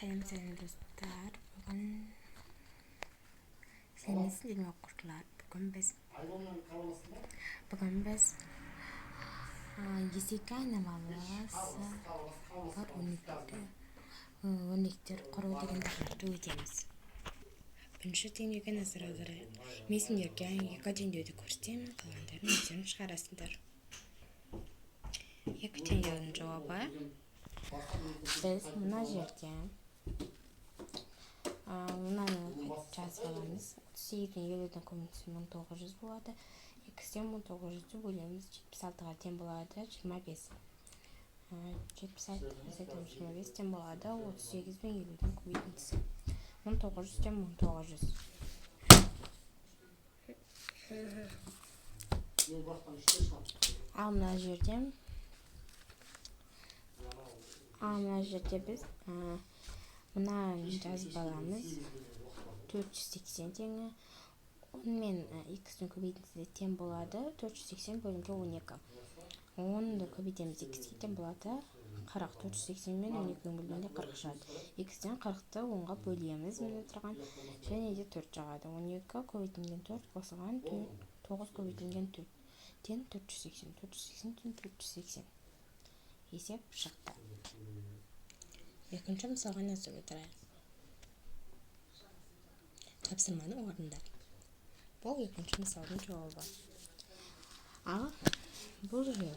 Сәлем, сәлем, достар! Бүгін сәлеметсіздер ме, оқушылар? Бүгін біз есепке айнымалысы бар өрнектер құру деген тақырыпты өтеміз. Бірінші теңдеуге назар аударайық. Мен сендерге екі теңдеуді көрсетемін, қалғандарын өздерің шығарасыңдар. Екі теңдеудің жауабы: біз мына жерде мынаны жазып аламыз. 38-дің 50-дің көбейтісі 1900 болады. Х-тен 1900-ді бөлеміз, 76-ға тең болады 25. 76 азайтамыз 25, тең болады 38 бен 50-дің көбейтіндісі. 1900-тен 1900. Ал мына жерде біз мынаны жазып аламыз. 480 теңі 10 мен х-тің көбейтіндісі тең болады 480 бөлінген 12. 10-ды көбейтеміз х-ге, тең болады 40. 480 мен 12-ні бөлгенде 40 шығады. Х-тен 40-ты 10-ға бөлеміз, міне тұрған, және де 4 шығады. 12 көбейтілген 4 қосылған 9 көбейтілген 4 тең 480. 480 тең 480. Есеп шықты. Екінші мысалға назар аударайық. Тапсырманы орында. Бұл екінші мысалдың жауабы. Ал бұл жерде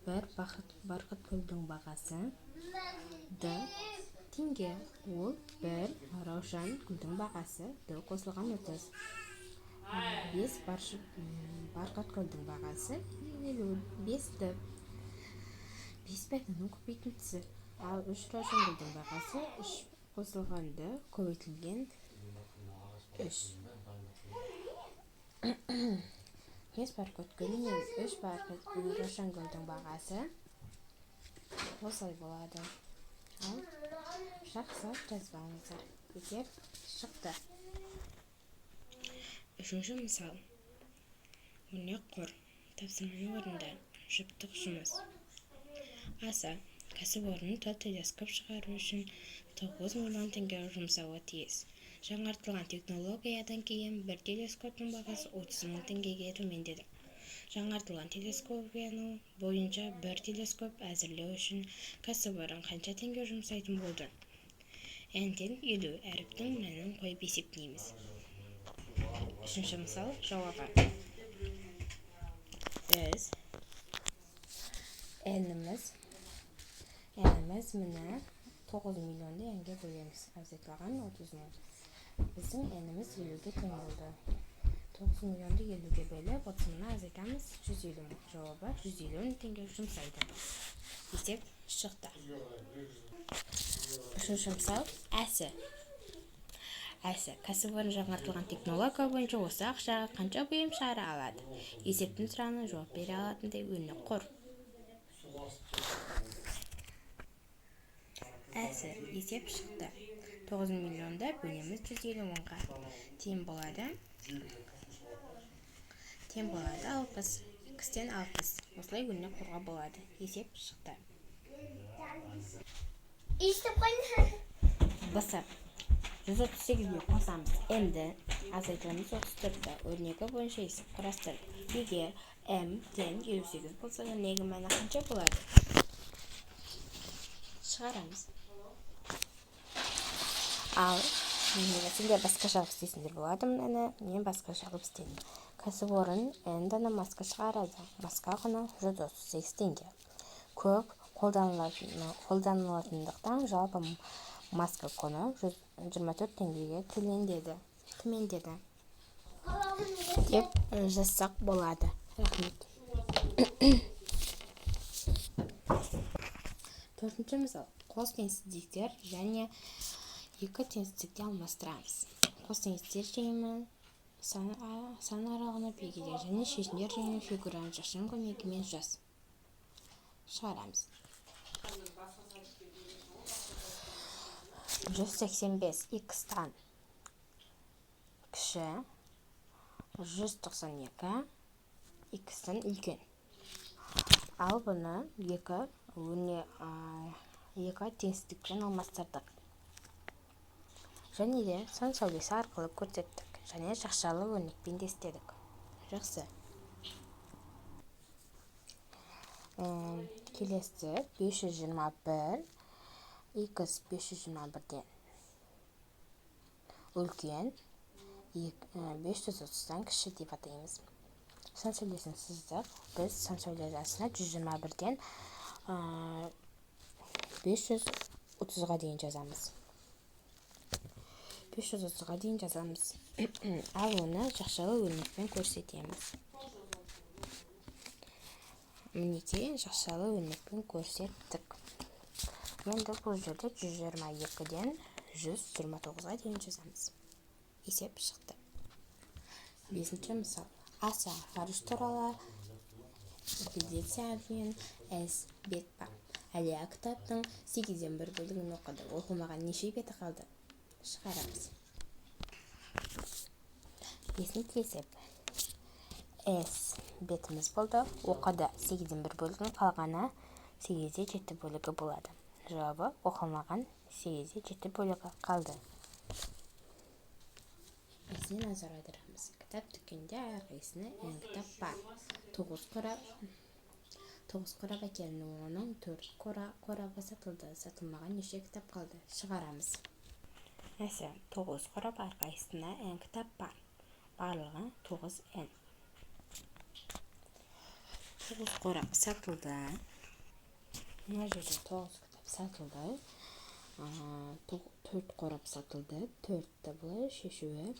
бір барқыт гүлдің бағасы д теңге, ол бір раушан гүлдің бағасы д қосылған 30. Бес барқыт гүлдің бағасы 55 д, бес пен д-ның көбейтіндісі. Ал үш раушан гүлдің бағасы үш қосылған д көбейтілген үш. Бес барқыт гүл мен үш барқыт раушан гүлдің бағасы осылай болады. Ал жақсылап жазып алыңыздар. Есеп шықты. Үшінші мысал. Өрнек құр. Тапсырманы орында. Жұптық жұмыс. Аса кәсіпорны төрт телескоп шығару үшін 9 миллион теңге жұмсауы тиіс. Жаңартылған технологиядан кейін бір телескоптың бағасы 30 мың теңгеге төмендеді. Жаңартылған телескопияның бойынша бір телескоп әзірлеу үшін кәсіпорын қанша теңге жұмсайтын болды? N тең 50. Әріптің мәнін қойып есептейміз. Үшінші мысал жауабы. Біз n-іміз міне 9 миллионды n-ге бөлеміз. Азайтылған 30 мың. Біздің n-іміз 50-ге тең болды. 9 миллионды 50-ге бөліп, 30 мыңнан азайтамыз, 150 мың. Жауабы: 150 мың теңге жұмсайды. Есеп шықты. Үшінші мысал. Әсі. Әсі кәсіпорын жаңартылған технология бойынша осы ақшаға қанша бұйым шығара алады? Есептің сұрағына жауап бере алатындай өрнек құр. Әсі есеп шықты. 9 миллионды бөлеміз 150 мыңға. Тең болады. Тең болады 60. Х-тен 60. Осылай өрнек құруға болады. Есеп шықты. Естіп қойыңыз. Бсы. 138-ге қосамыз м-ді, азайтамыз 34-ті. Өрнегі бойынша есеп құрастыр. Егер м тең 58 болса, өрнегінің мәні қанша болады? Шығарамыз. Ал сендер басқаша қылып істесеңдер болады мынаны. Мен басқаша қылып істедім. Кәсіпорын n дана маска шығарады. Маска құны 138 теңге. Көп қолданылатындықтан жалпы маска құны 124 теңгеге төмендеді деп жазсақ болады. Рахмет. Төртінші мысал. Қос теңсіздіктер және екі теңсіздікті алмастырамыз. Қос теңсіздіктер жиыны сан аралығына белгіле және шешімдер жиыны фигураны жақшаның көмегімен жаз. Шығарамыз. 185 х-тан кіші, 192 х-тан үлкен. Ал бұны екі 2 теңсіздікпен алмастырдық. Және де сан сәулесі арқылы көрсеттік. Және жақшалы өрнекпен де істедік. Жақсы. Келесі 521, x 521-ден үлкен, 530-дан кіші деп атаймыз. Сан сәулесін сыздық. Біз сан сәулесі астына 121-ден 530-ға дейін жазамыз. 530-ға дейін жазамыз. Ал оны жақшалы өрнекпен көрсетеміз. Мінекей, жақшалы өрнекпен көрсеттік. Енді бұл жерде 122-ден 129-ға дейін жазамыз. Есеп шықты. 5-ші мысал. Аса ғарыш туралы экспедициямен С бет бар. Әлия кітаптың 1/8 бөлігін оқыды. Оқылмаған неше беті қалды? Шығарамыз. 5-ші есеп. С бетіміз болды. Оқыды 1/8 бөлігін, қалғаны 8/7 бөлігі болады. Жауабы оқылмаған 8/7 бөлігі қалды. Есіне назар аударамыз. Кітап дүкенде әрқайсысына N кітап бар. 9 қорап әкелінді. Оның 4 қорабы сатылды. Сатылмаған неше кітап қалды? Шығарамыз. Нәсе, 9 қорап, әрқайсысына N кітап бар. Барлығы 9 N. 9 қорап сатылды. Мына жерде 9 кітап сатылды. 4 қорап сатылды. 4-ті былай шешуі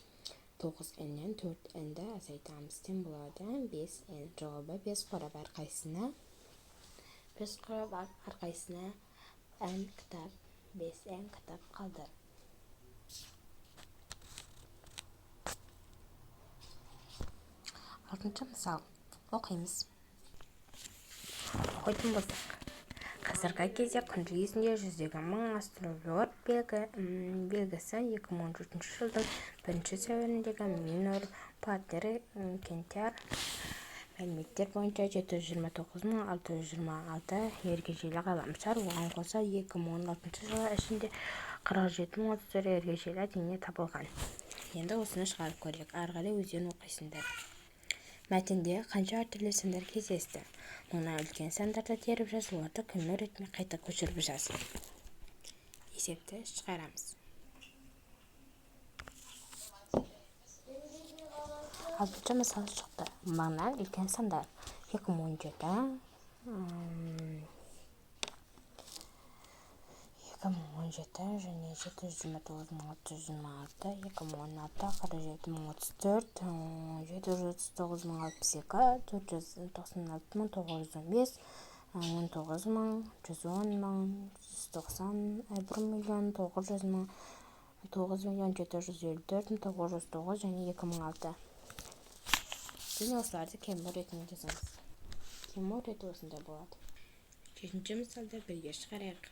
9 N-нен 4 N-ді азайтамыз. Тең болады 5 N. Жауабы 5 қорап әрқайсысына 5 қорап әрқайсысына N кітап, 5 N кітап қалды. 6-шы мысал. Оқимыз. Оқитын болсақ. Қазіргі кезде күн жүйесінде жүздеген мың астероид белгісі 2014 жылдың 1 сәуіріндегі Минор Патер Кентер мәліметтер бойынша 729 626 ергежейлі ғаламшар, оған қоса 2016 жылы ішінде 47 034 ергежейлі дене табылған. Енді осыны шығарып көрейік. Ары қарай өздерің оқисыңдар. Мәтінде қанша әртүрлі сандар кездесті? Мыңнан үлкен сандарды теріп жаз, оларды кемеу ретімен қайта көшіріп жаз. Есепті шығарамыз. 6-шы мысал шықты. Мыңнан үлкен сандар. 2017, 2017 және 729 626, 2016, 47 034, 739 062, 496 915, 19 000, 110 000, 190, 1 900 000, 9 754 909 және 2006. Және осыларды кембір ретінде жазамыз. Кембір реті осындай болады. 7-ші мысалды бірге шығарайық.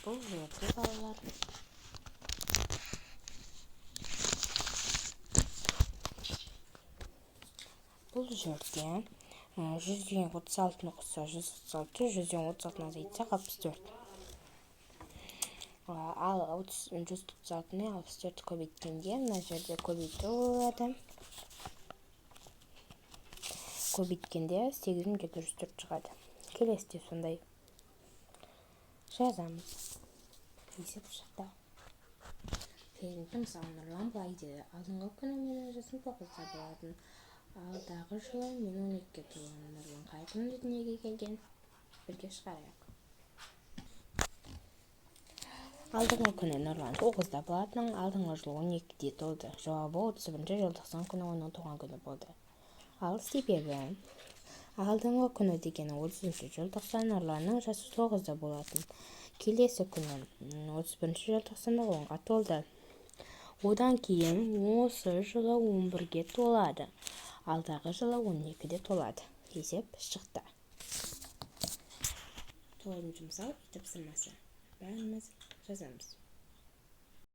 Бұл жерде балалар бұл жерде 136-ны қосса 136, 136-ны азайтсақ 64. Ал 136-ны 64 көбейткенде мына жерде көбейту болады. Көбейткенде 8704 шығады. Келесі де сондай жазамыз. Есеп шықты. 8-ші мысал. Нұрлан былай деді. Алдыңғы күні менің жасым 9-да болатын. Алдағы жылы мен 12-ге толамын. Нұрлан қай күні дүниеге келген? Бірге шығарайық. Алдыңғы күні Нұрлан 9-да болатын, алдыңғы жылы 12-де толды. Жауабы 31 желтоқсан күні оның туған күні болды. Ал себебі алдыңғы күні дегені 30 желтоқсан Нұрланның жасы 9-да болатын. Келесі күні 31 желтоқсанда 10-ға толды. Одан кейін осы жылы 11-ге толады. Алдағы жылы 12-де толады. Есеп шықты. 9-мысал үй тапсырмасы. Бәріміз жазамыз.